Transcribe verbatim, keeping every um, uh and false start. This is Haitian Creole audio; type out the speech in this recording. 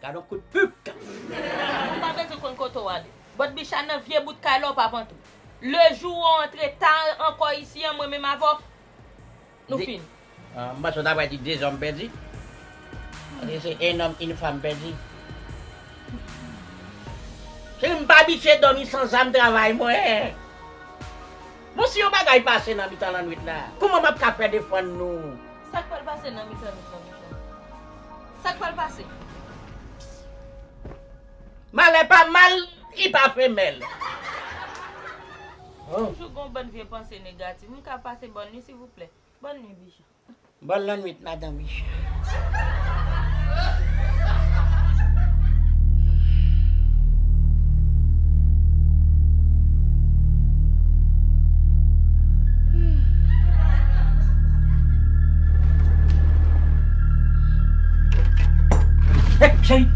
Gad yon kout pik. Ou pa bezwen konn kote w ale. Bòt Bicha nan vye bout kay la w p ap antre. Lejou w antre ta ankò isi an, mwen menm avè w, nou fini. Ah, m panse w ta pral di de zòm pèdi. Paske se en nòm, en fanm pèdi. Cheri, m pa abitye dòmi san zam travay mwen. Bon, si yon bagay pase nan mitan lannwit la, kòman m ap ka fè defann nou? Sa k pral pase nan mitan nou, nan mitan? Sa k pral pase? Malè pa mal, li pa femèl. Oh. Toujou gon bann vye panse negatif. M ka pase bòn nwi, silvouplè? Bòn nwi, Bicha. Bòn lannwit, madan Bicha.